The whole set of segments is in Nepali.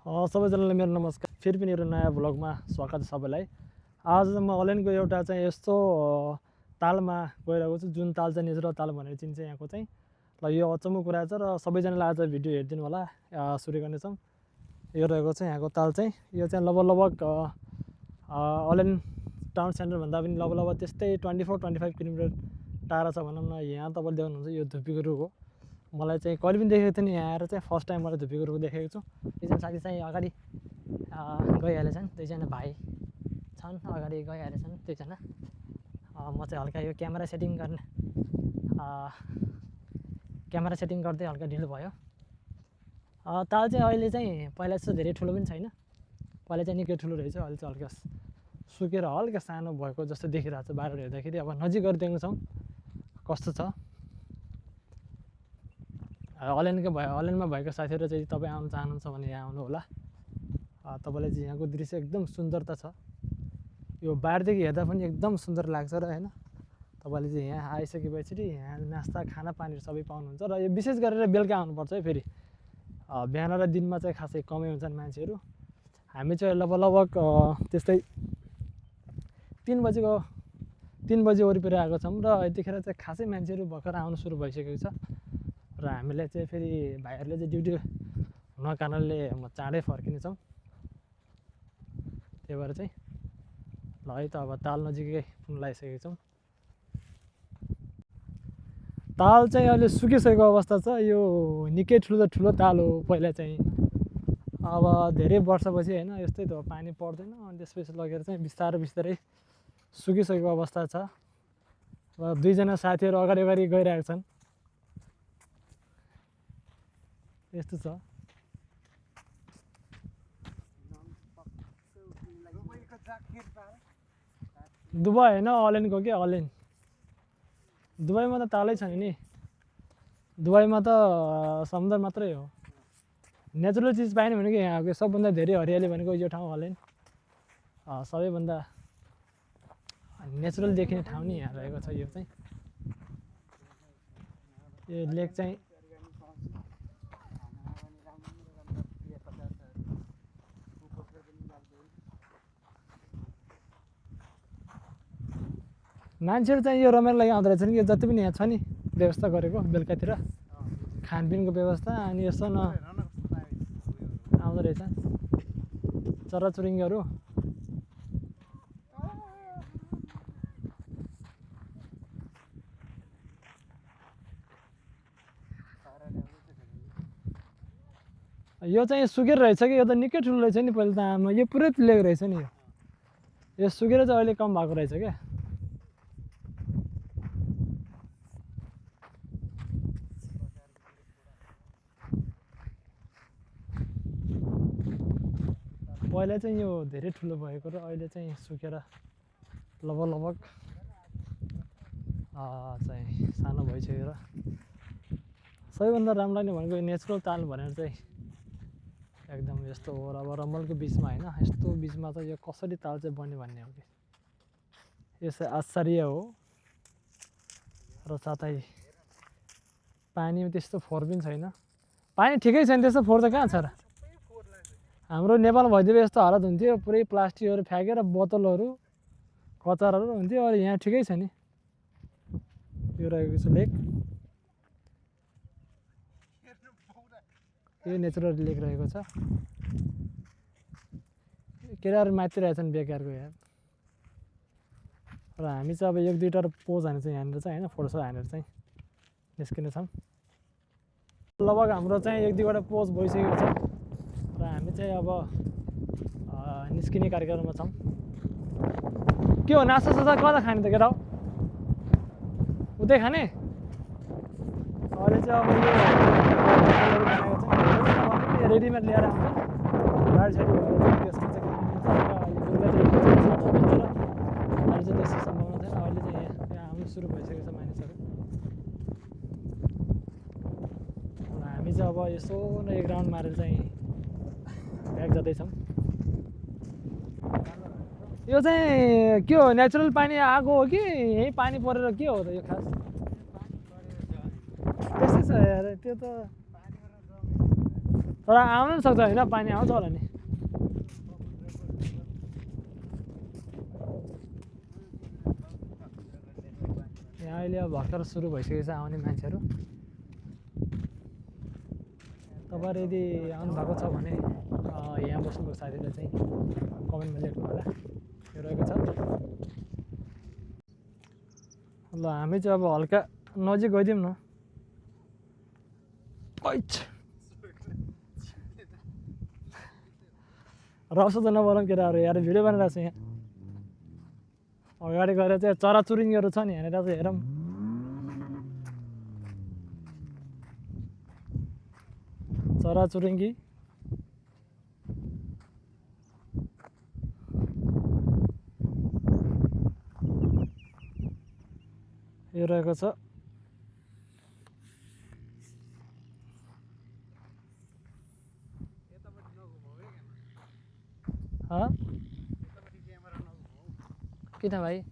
सबैजनालाई मेरो नमस्कार। फेरि पनि एउटा नयाँ भ्लगमा स्वागत छ सबैलाई। आज म अलेनको एउटा चाहिँ यस्तो तालमा गइरहेको छु जुन ताल चाहिँ नेचुरल ताल भनेर चिन्छ यहाँको चाहिँ। ल यो अचम्मको कुरा छ र सबैजनाले आज भिडियो हेरिदिनु होला। सुरु गर्नेछौँ। यो रहेको चाहिँ यहाँको ताल चाहिँ यो चाहिँ लगभग अलेन टाउन सेन्टरभन्दा पनि लगभग त्यस्तै 24-25 किलोमिटर टाढा छ भनौँ न। यहाँ तपाईँले देख्नुहुन्छ यो धुपीको रुख हो। मलाई चाहिँ कहिले पनि देखेको थिएँ यहाँ आएर चाहिँ फर्स्ट टाइम मैले धुपीको रुख देखेको छु। दुईजना साथी चाहिँ अगाडि गइहालेछन्, दुईजना भाइ छन् अगाडि गइहालेछन् दुईजना। म चाहिँ हल्का यो क्यामेरा सेटिङ गर्दै हल्का ढिलो भयो। ताल चाहिँ अहिले चाहिँ पहिला जस्तो धेरै ठुलो पनि छैन, पहिला चाहिँ निकै ठुलो रहेछ। अहिले चाहिँ हल्का सुकेर हल्का सानो भएको जस्तो देखिरहेको छ बाहिर हेर्दाखेरि। अब नजिक गएर देख्छौँ कस्तो छ। अलेनमा भएको साथीहरू चाहिँ तपाईँ आउनु चाहनुहुन्छ भने यहाँ आउनु होला। तपाईँलाई चाहिँ यहाँको दृश्य एकदम सुन्दरता छ। यो बाहिरदेखि हेर्दा पनि एकदम सुन्दर लाग्छ र होइन। तपाईँले चाहिँ यहाँ आइसकेपछि यहाँ नास्ता खाना पानीहरू सबै पाउनुहुन्छ। र यो विशेष गरेर बेलुका आउनुपर्छ है। फेरि बिहान र दिनमा चाहिँ खासै कमै हुन्छन् मान्छेहरू। हामी चाहिँ लगभग त्यस्तै 3 बजी वरिपरि आएको छौँ र यतिखेर चाहिँ खासै मान्छेहरू भर्खर आउनु सुरु भइसकेको छ। र हामीलाई चाहिँ फेरि भाइहरूले चाहिँ ड्युटी हुन कारणले म चाँडै फर्किनेछौँ। त्यही भएर चाहिँ ल है त अब ताल नजिकै पुग्न लागिसकेको छौँ। ताल चाहिँ अहिले सुकिसकेको अवस्था छ। यो निकै ठुलो ताल हो पहिला चाहिँ। अब धेरै वर्षपछि होइन यस्तै त हो, पानी पर्दैन अनि त्यसपछि लगेर चाहिँ बिस्तारै सुकिसकेको अवस्था छ। र दुईजना साथीहरू अगाडि गइरहेका छन्। यस्तो छ। दुबई होइन अलेनको के अलेन। दुबईमा त तालै छैन नि। दुबईमा त समुद्र मात्रै हो। नेचुरल चिज पाएन भनेको यहाँको सबभन्दा धेरै हरियाली भनेको यो ठाउँ अलेन। सबैभन्दा नेचुरल देखिने ठाउँ नि यहाँ रहेको छ। यो चाहिँ यो लेक चाहिँ मान्छेहरू चाहिँ यो रमाइलो लागि आउँदो रहेछ नि। यो जति पनि यहाँ छ नि व्यवस्था गरेको बेलुकातिर खानपिनको व्यवस्था, अनि यसो न आउँदो रहेछ चराचुरुङ्गीहरू। यो चाहिँ सुकेर रहेछ कि यो त निकै ठुलो रहेछ नि। पहिला त आमा यो पुरै लेक रहेछ नि। यो सुकेर चाहिँ अहिले कम भएको रहेछ क्या। पहिला चाहिँ यो धेरै ठुलो भएको र अहिले चाहिँ सुकेर लगभग चाहिँ सानो भइसकेर। सबैभन्दा राम्रो लाग्ने भनेको नेचुरल ताल भनेर चाहिँ एकदम यस्तो हो। र अब रम्बलको बिचमा होइन, यस्तो बिचमा चाहिँ यो कसरी ताल चाहिँ बन्यो भन्ने हो कि यो चाहिँ आश्चर्य हो। र साथै पानी त्यस्तो फोहोर पनि छैन। पानी ठिकै छैन, त्यस्तो फोहोर त कहाँ छ र। हाम्रो नेपालमा भइदियो यस्तो हालत हुन्थ्यो, पुरै प्लास्टिकहरू फ्याँकेर बोतलहरू कचराहरू हुन्थ्यो। अहिले यहाँ ठिकै छ नि। यो रहेको छ लेक। यो नेचुरल लेक रहेको छ। केटाहरू माथि रहेछन् बेकारको यहाँ। र हामी चाहिँ अब 1-2 पोज हानेर चाहिँ यहाँनिर चाहिँ होइन फोटो हानेर चाहिँ निस्किनेछौँ। लगभग हाम्रो चाहिँ 1-2 पोज भइसकेको छ र हामी चाहिँ अब निस्किने कार्यक्रममा छौँ। के हो नास्ता कता खाने त केटा हो? उतै खाने? अहिले चाहिँ अब यो रेडिमेड ल्याएर आउँछ गाडी साडी भएर त्यसमा चाहिँ अहिले चाहिँ त्यस्तो सम्भावना छैन। अहिले चाहिँ यहाँ आउनु सुरु भइसकेको छ मानिसहरू। र हामी चाहिँ अब यसो न एक राउन्ड मारेर चाहिँ ब्याक जाँदैछौँ। यो चाहिँ के हो, नेचुरल पानी आएको हो कि यहीँ पानी परेर के हो त यो खास? त्यस्तै छ यार त्यो त। तर आउनु पनि सक्छ होइन पानी आउँछ होला नि यहाँ अहिले अब भर्खर सुरु भइसकेको छ आउने मान्छेहरू तपाईँहरू यदि आउनु भएको छ भने यहाँ बस्नुभएको साथीले चाहिँ कमेन्टमा लेख्नु होला यो रहेको छ ल हामी चाहिँ अब हल्का नजिक गइदिउँ न रस त नबोलाउँ केटाहरू यार भिडियो बनाइरहेको छु यहाँ अगाडि गएर चाहिँ चराचुरुङ्गीहरू छ नि यहाँनिर चाहिँ हेरौँ चराचुरुङ्गी यो रहेको छ किन भाइ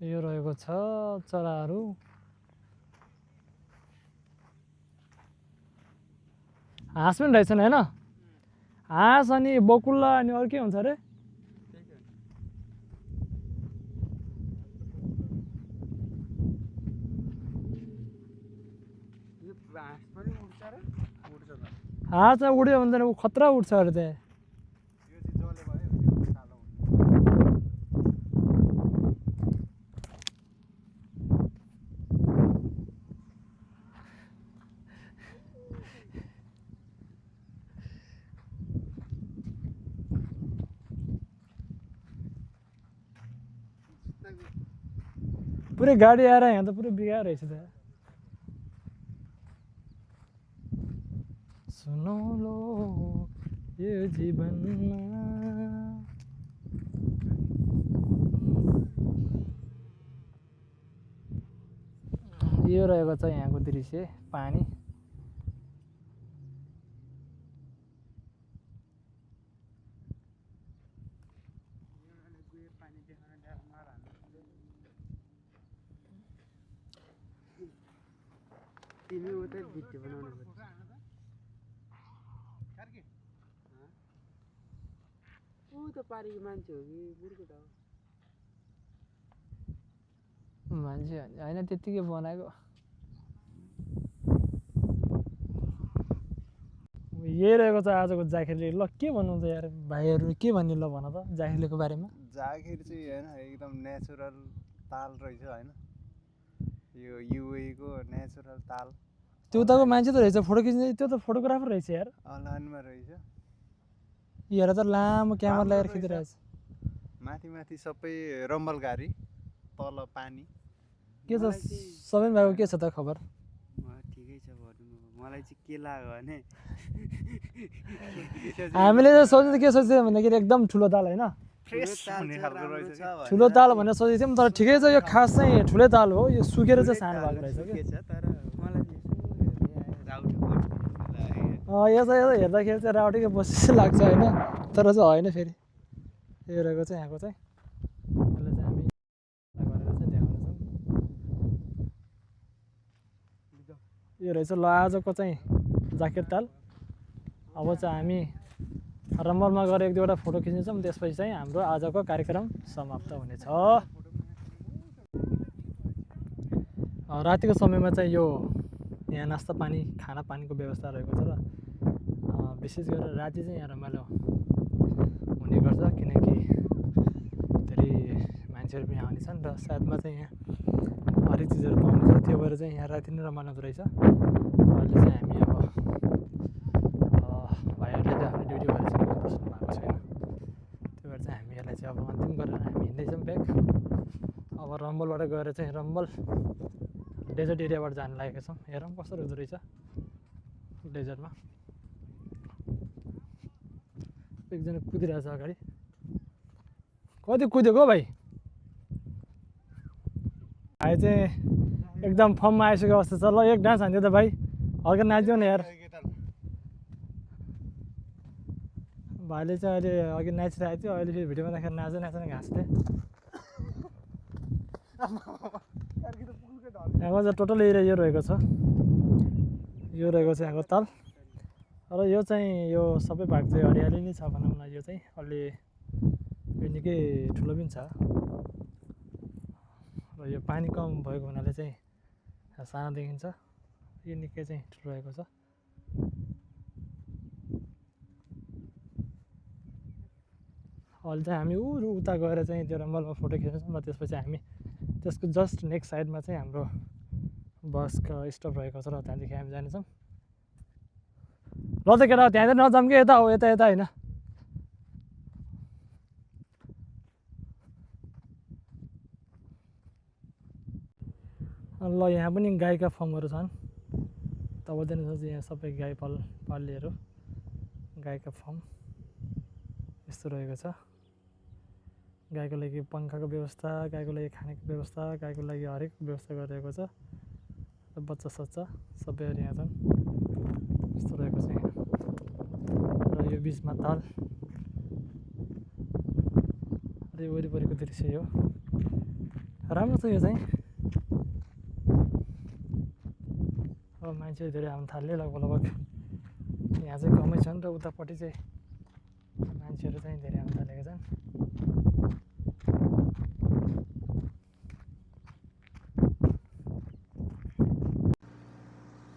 यो रहेको छ चराहरू हाँस पनि रहेछन् होइन हाँस अनि बकुल्ला अनि अरू के हुन्छ अरे हाँस उड्यो भने त खतरा उड्छ अरे त्यहाँ पुरै गाडी आएर यहाँ त पुरै बिगाएर रहेछ त सुनौलो यो जीवनमा यो रहेको छ यहाँको दृश्य पानी तिमी उतै भिडियो बनाउनु पर्छ ऊ त पारीको मान्छे हो कि बुढको त मान्छे होइन त्यत्तिकै बनाएको यही रहेको छ आजको जाखेरले ल के भन्नु त यार भाइहरू के भन्ने ल भन त जाखेरलेको बारेमा जाखेर चाहिँ होइन एकदम नेचुरल ताल रहेछ होइन यो युएको नेचुरल ताल त्यो उताको मान्छे त रहेछ फोटो खिच्ने त्यो त फोटोग्राफर रहेछ यार अनलाइनमा रहेछ हेर त लामो क्यामेरा लगाएर खिचिरहेछ माथि माथि सबै रम्बल गाडी तल पानी के छ सबै भएको के छ त खबर ठिकै छ भन्नु मलाई चाहिँ के लाग्यो भने हामीले चाहिँ सोच्नु के सोच्थ्यौँ भन्दाखेरि एकदम ठुलो ताल होइन फ्रेस हुने खालको रहेछ ठुलो ताल भनेर सोचेको थियौँ तर ठिकै छ यो खास चाहिँ ठुलै ताल हो यो सुकेर चाहिँ सानो भएको रहेछ के छ तर मलाई यता यता हेर्दाखेरि चाहिँ राउटीकै बसी जस्तो लाग्छ होइन तर चाहिँ होइन फेरि यो रहेको चाहिँ यहाँको चाहिँ यसलाई चाहिँ हामी गरेर चाहिँ देखाउनेछौँ यो रहेछ ल आजको चाहिँ जाकेर ताल अब चाहिँ हामी रम्बलमा गएर एक दुईवटा फोटो खिच्नेछौँ त्यसपछि चाहिँ हाम्रो आजको कार्यक्रम समाप्त हुनेछ रातिको समयमा चाहिँ यो यहाँ नास्ता पानी खाना पानीको व्यवस्था रहेको छ र विशेष गरेर राति चाहिँ यहाँ रमाइलो हुने गर्छ किनकि धेरै मान्छेहरू पनि आउनेछन् र साथमा चाहिँ यहाँ हरेक चिजहरू पाउनेछ त्यो भएर चाहिँ यहाँ राति नै रमाइलो हुँदो रहेछ अहिले चाहिँ हामी अब भाइहरूले चाहिँ आफ्नो ड्युटी भएर चाहिँ बस्नु भएको छैन त्यो भएर चाहिँ हामी यसलाई चाहिँ अब अन्तिम गरेर हामी हिँड्दैछौँ ब्याक अब रम्बलबाट गएर चाहिँ रम्बल डेजर्ट एरियाबाट जानु लागेका छौँ हेरौँ कस्तो हुँदो रहेछ डेजर्टमा एकजना कुदिरहेछ अगाडि कति कुदेको भाइ भाइ चाहिँ एकदम फर्ममा आइसकेको अवस्था छ। ल एक डान्स हान्थ्यो त भाइ, हल्का नाच्दियो न यार। भाइले चाहिँ अहिले अघि नाचिरहेको थियो, अहिले फेरि भिडियो बनाउँदाखेरि नाच्दैन घाँसले। यहाँको चाहिँ टोटल एरिया यो रहेको छ, यो रहेको छ यहाँको ताल। र यो चाहिँ यो सबै भाग चाहिँ हरियाली नै छ भनौँ न। यो चाहिँ अलि यो निकै ठुलो पनि छ र यो पानी कम भएको हुनाले चाहिँ सानो देखिन्छ, यो निकै चाहिँ ठुलो रहेको छ। अहिले चाहिँ हामी उता गएर चाहिँ त्यो रम्बलमा फोटो खिच्छौँ र त्यसपछि हामी त्यसको जस्ट नेक्स्ट साइडमा चाहिँ हाम्रो बसको स्टप रहेको छ र त्यहाँदेखि हामी जानेछौँ। ल त केटा त्यहाँ चाहिँ नजाऊँ कि यता हो, यता होइन। ल यहाँ पनि गाईका फर्महरू छन्, तपाईँले चाहिँ यहाँ सबै गाई पाल्नेहरू, गाईका फर्म यस्तो रहेको छ। गाईको लागि पङ्खाको व्यवस्था, गाईको लागि खानेको व्यवस्था, गाईको लागि हरेक व्यवस्था गरिरहेको छ। बच्चा सच्चा सबैहरू यहाँ छन्, यस्तो रहेको छ यहाँ। र यो बिचमा ताल र यो वरिपरिको दृश्य यो राम्रो छ। यो चाहिँ अब मान्छेहरू धेरै आउनु थाल्यो लगभग यहाँ चाहिँ कमै छन् र उतापट्टि चाहिँ मान्छेहरू चाहिँ धेरै आउनु थालेका छन्।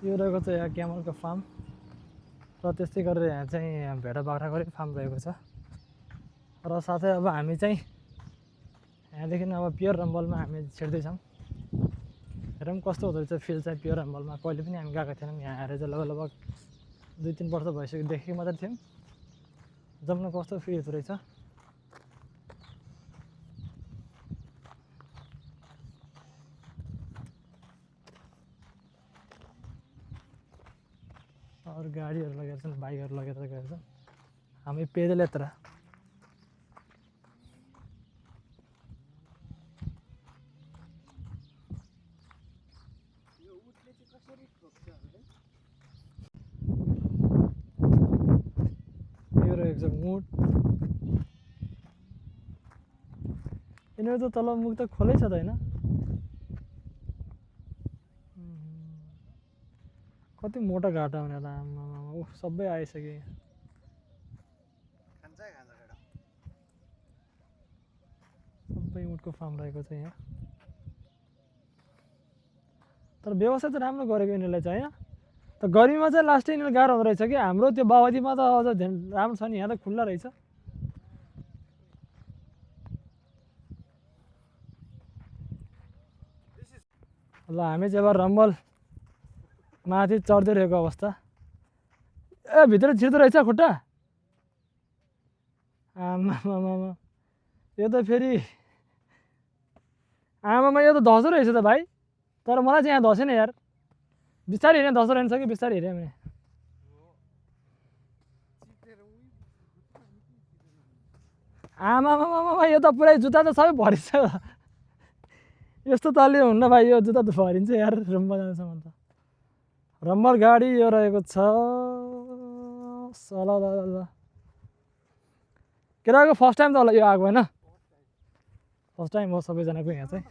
यो रहेको छ यहाँ क्यामलको फार्म र त्यस्तै गरेर यहाँ चाहिँ भेडा बाख्राको फार्म रहेको छ। र साथै अब हामी चाहिँ यहाँदेखि अब प्योर रम्बलमा हामी छिर्दैछौँ। हेरौँ कस्तो हुँदो रहेछ फिल चाहिँ प्योर रम्बलमा। कहिले पनि हामी गएको थिएनौँ, यहाँ आएर चाहिँ लगभग 2-3 वर्ष भइसक्यो, देखेको मात्रै थियौँ। जम्न कस्तो फिल हुँदो रहेछ। अरू गाडीहरू लगेर छन्, बाइकहरू लगेर गएर छन्, हामी पैदल यात्रा। यो रहेको छ मुड, यिनीहरू त तल मुख त खोलै छ त होइन। कति मोटा घाटा हुने त आमा, ऊ सबै आइसक्यो। सबै उठको फार्म रहेको छ यहाँ। तर व्यवस्था चाहिँ राम्रो गरेको यिनीहरूले चाहिँ होइन। त गर्मीमा चाहिँ लास्टै यिनीहरू गाह्रो हुँदो रहेछ कि। हाम्रो त्यो बाबदीमा त अझ राम्रो छ नि, यहाँ त खुल्ला रहेछ। ल हामी चाहिँ अब रम्बल माथि चढ्दै रहेको अवस्था। ए भित्र छिर्दो रहेछ खुट्टा, आमामा यो त फेरि आमामा यो त धस्दो रहेछ त भाइ। तर मलाई चाहिँ यहाँ धसेन यार, बिस्तारै हिँड्ने धस्दो रहेछ कि बिस्तारै हिँड्यो भने। आमामामा यो त पुरै जुत्ता त सबै भरिन्छ। यस्तो तलले हुन्न भाइ, यो जुत्ता त भरिन्छ यार रम्बल जानुसम्म त। रम्बल गाडी यो रहेको छ। ल केटाको फर्स्ट टाइम त होला यो आएको होइन, फर्स्ट टाइम हो सबैजनाको यहाँ चाहिँ।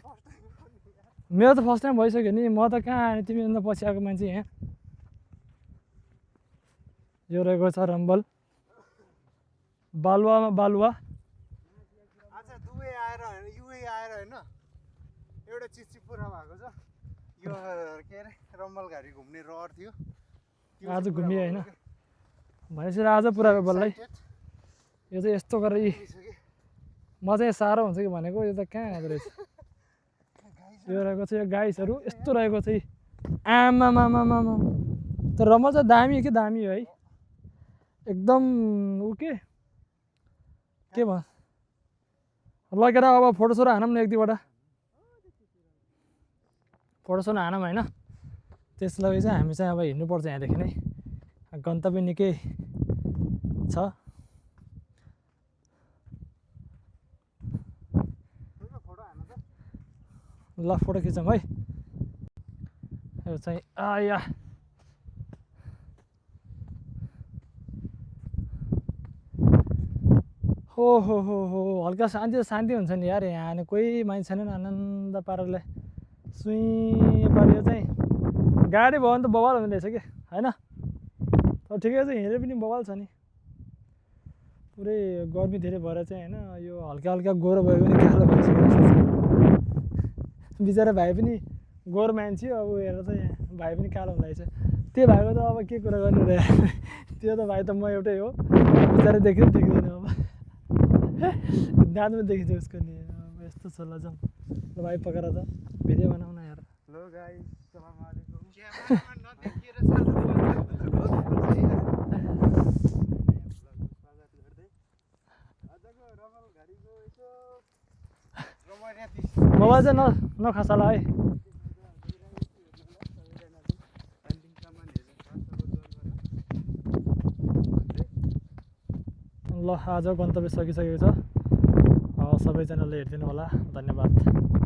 मेरो त फर्स्ट टाइम भइसक्यो नि, म त कहाँ तिमीभन्दा पछि आएको मान्छे यहाँ। यो रहेको छ रम्बल बालुवामा बालुवा। अच्छा दुवै आएर युए आएर होइन एउटा चिज चाहिँ पुरा भएको छ। यो के अरे रम्बल घारी घुम्ने रहर थियो, आज घुमियो होइन भनेपछि आज पुरा बल्लै। यो चाहिँ यस्तो गरेर म चाहिँ साह्रो हुन्छ कि भनेको, यो त कहाँ हुँदो रहेछ। यो रहेको छ यो गाइसहरू यस्तो रहेको छ। आमामामामा तर रम्बल चाहिँ दामी के दामी हो है, एकदम ऊ के भन्छ। लगेर अब फोटोसोटो हानौँ न, एक दुईवटा फोटोसोटो हानौँ होइन। त्यसलाई चाहिँ हामी चाहिँ अब हिँड्नुपर्छ यहाँदेखि नै, गन्तव्य निकै छ। ल फोटो खिचौँ है। यो चाहिँ आया हो हल्का शान्ति त शान्ति हुन्छ नि यार यहाँ आने कोही मान्छे छैनन् आनन्द पाराले सुई पाऱ्यो चाहिँ गाडी भयो भने त बवाल हुने रहेछ कि होइन तर ठिकै छ हिँडेर पनि बवाल छ नि पुरै गर्मी धेरै भएर चाहिँ होइन यो हल्का हल्का गोरो भयो भने कालो भइसकेको छ बिचरा भाइ पनि गोरो मान्छे अब हेरेर चाहिँ भाइ पनि कालो हुँदैछ त्यो भाइको त अब के कुरा गर्नु र त्यो त भाइ त म एउटै हो बिचरा देख्दैन अब दाँतमा देखिन्छ उसको नि अब यस्तो छ ल जाउँ ल भाइ पकाएर त भिडियो बनाउन यार हेलो गाइस सलाम अलैकुम क्यामेरामा नदेखिएर सानो आजको रमल घारीको यसो रमणीय दृश्य मोबाइल चाहिँ नखसाला है अन्तिम सामानहरू ल आज गन्तव्य सकिसकेको छ सबैजनाले हेरिदिनु होला धन्यवाद